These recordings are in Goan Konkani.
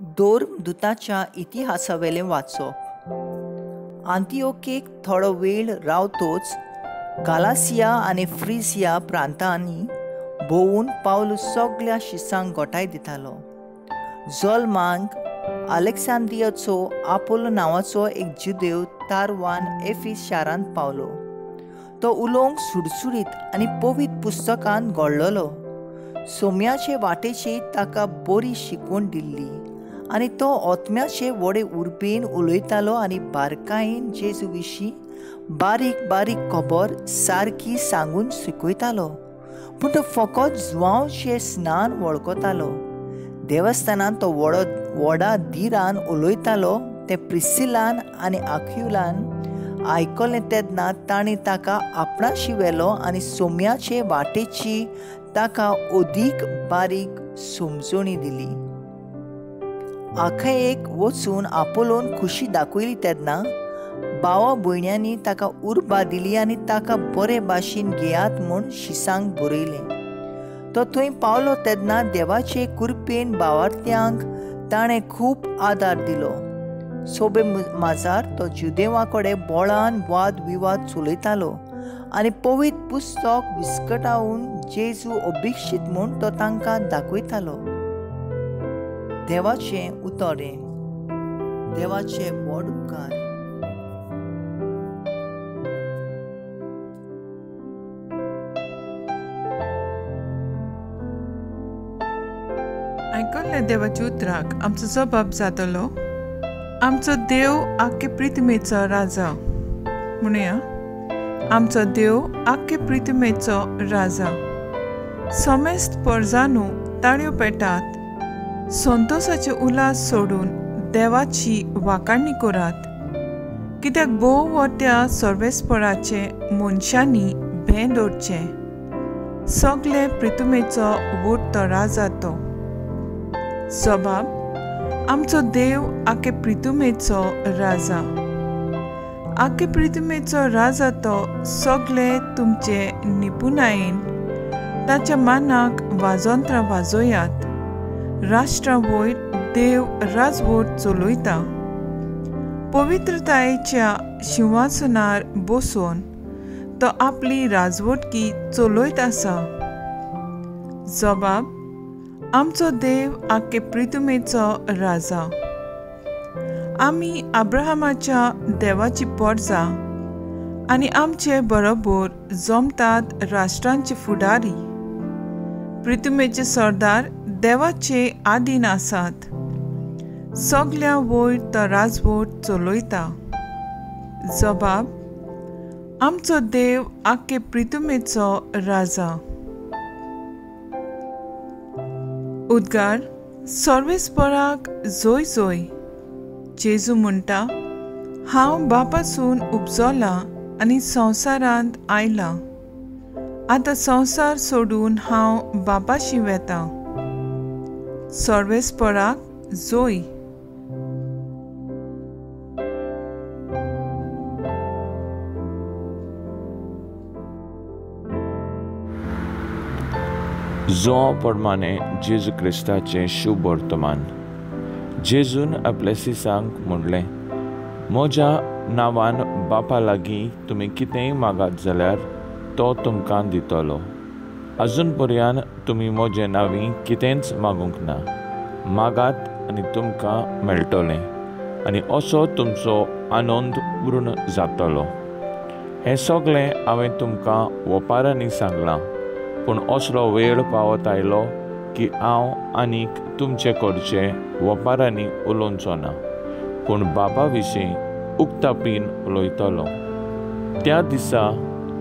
धर्मदूताच्या इतिहासावेलें वाचप. आंतिओकेक थोडो वेळ रावतोच गालासिया आनी फ्रिजिया प्रांतांनी भोंवून पावलू सगळ्या शिसांक गोठाय दितालो. जल्मांक अलेक्सांद्रियाचो आपोलो नांवाचो एक जुदेव तारवान एफिस शारांत पावलो. तो उलोवंक सुडसुडीत आनी पवित्र पुस्तकांत घोळ्ळलो. सोम्याचे वाटेची ताका बरी शिकवण दिल्ली आनी तो आत्म्याचे व्हडे उर्बेन उलयतालो आनी बारकायेन जेजू विशीं बारीक बारीक खबर सारकी सांगून शिकयतालो. पूण तो फकत जुवांवचें स्नान वळखतालो. देवस्थानांत तो व्हडा धिरान उलयतालो तें प्रिसिलान आनी आक्युलान आयकलें तेन्ना तांणी ताका आपणाशी व्हेलो आनी सोम्याचे वाटेची ताका अदीक बारीक समजणी दिली. आखयेक वचून आपोलोन खुशी दाखयली तेन्ना भावा भयण्यांनी ताका उर्बा दिली आनी ताका बरे भाशेन घेयात म्हूण शिसांक बरयलें. तो थंय पावलो तेन्ना देवाचे कृपेन भावार्थ्यांक ताणें खूब आदार दिलो. सोबे माजार तो जुदेवा कडेन बोळान वाद विवाद चलयतालो आनी पवित्र पुस्तक विस्कटावन जेजू अभिक्षीत म्हूण तो तांकां दाखयतालो. देवाचें उतर हें. देवाचे व्हड उपकार. आयकल्ल्या देवाच्या उतराक आमचो जबाब जातलो. आमचो देव आख्खे प्रिथमेचो राजा. म्हणुया, आमचो देव आख्खे प्रिथमेचो राजा. समेस्त परजानू ताळयो पेटात, संतोसाचे उल्हास सोडून देवाची वाखाणी करात. कित्याक भोव वट्या सर्वेस्पराचे मनशांनी भें दवरचें. सगळे प्रिथमेचो व्हड तो राजा तो. जबाब, आमचो देव आखे प्रिथुमेचो राजा. आखे प्रिथुमेचो राजा तो सगळे तुमचे निपुणायेन ताच्या मानाक वाजोंत्रां वाजोयात. राष्ट्रां वयर देव राजवट चलयता. पवित्रतायेच्या शिंवासनार बसून तो आपली राजवटकी चलयत आसा. जबाब, आमचो देव आख्खे प्रिथुमेचो राजा. आमी अब्राहमाच्या देवाची परजा आनी आमचे बरोबर जमतात राष्ट्रांचे फुडारी. प्रिथुमेचे सरदार देवाचे आदीन आसात. सगल्या वयर तो राजवट चलयता. जबाब, आमचो देव आख्खे प्रिथुमेचो राजा. उद्गार, सर्वेस्पराक जोय जोय. जेजू म्हणटा, हांव बापासून उपजलां आनी संवसारांत आयलां. आतां संवसार सोडून हांव बापाशी वेता. सर्वेस्पराक जोय. जो प्रमाणे जेजू क्रिस्ताचें शुभ वर्तमान. जेजून आपल्या सिसांक म्हणलें, म्हज्या नांवान बापा लागीं तुमी कितेंय मागात जाल्यार तो तुमकां दितलो. अजून पर्यंत तुमी म्हजे नांवी कितेंच मागूंक ना. मागात आनी तुमकां मेळटलें आनी असो तुमचो आनंद पूर्ण जातलो. हें सगळें हांवें तुमकां वपारांनी सांगलां, पूण असलो वेळ पावत आयलो की हांव आनीक तुमचे कडचे वपारांनी उलोवचो ना, पूण बाबा विशीं उक्तापीन उलयतलो. त्या दिसा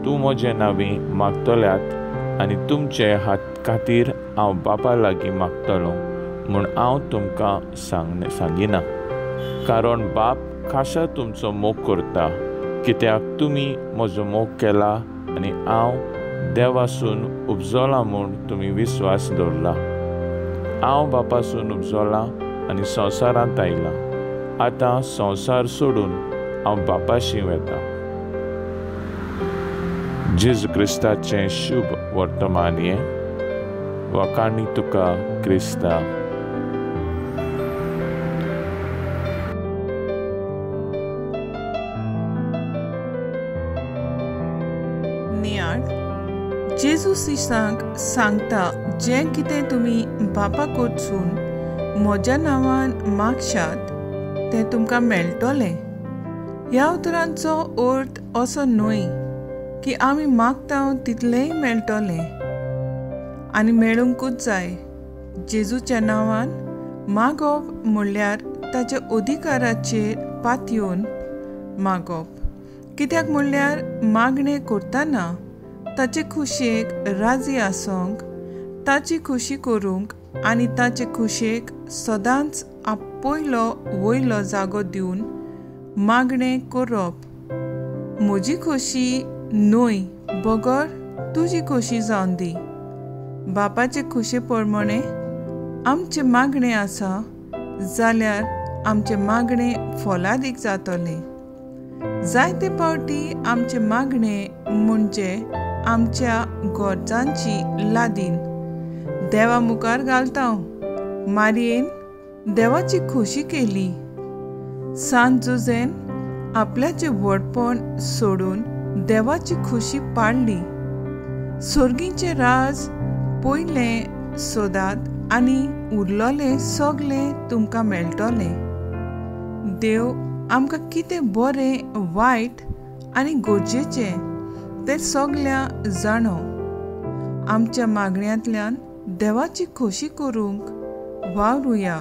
तूं म्हजे नांवी मागतल्यात आनी तुमचे हात खातीर हांव बापा लागीं मागतलो म्हूण हांव तुमकां सांगिना. कारण बाप खासा तुमचो मोग करता, कित्याक तुमी म्हजो मोग केला आनी हांव देवासून उपजलां म्हूण तुमी विस्वास दवरला. हांव बापासून उपजलां आनी संवसारांत आयलां. आतां संवसार सोडून हांव बापाशी वेता. जेजू क्रिस्ताचें शुभ वर्तमान हें. वाखाणी तुका क्रिस्ता. जेजू शिसांक सांगता, जें कितें तुमी बापा कडसून म्हज्या नांवान मागशात तें तुमकां मेळटलें. ह्या उतरांचो अर्थ असो न्हय की आमी मागता तितलेंय मेळटलें, आनी मेळूंकूच जाय. जेजूच्या नांवान मागप म्हणल्यार ताच्या अधिकाराचेर पातयेवन मागप. कित्याक म्हणल्यार मागणें करतना ताचे खुशयेक राजी आसूंक, ताची खुशी करूंक आनी ताचे खुशयेक सदांच आपयलो वयलो जागो दिवन मागणें करप. म्हजी खोशी न्हय बगर तुजी खोशी जावन दी. बापाचे खुशे प्रमाणे आमचें मागणें आसा जाल्यार आमचें मागणें फलादीक जातलें. जायते फावटी आमचें मागणें म्हणजे आमच्या गरजांची लादीन देवा मुखार घालता. मारयेन देवाची खोशी केली. सांत जुझेन आपल्याचें व्हडपण सोडून देवाची खोशी पाडली. सोर्गीचें राज पयलें सोदात आनी उरलोलें सगलें तुमकां मेळटलें. देव आमकां कितें बरें, वायट आनी गरजेचें तें सगल्या जाणो. आमच्या मागण्यांतल्यान देवाची खोशी करूंक वावरुया.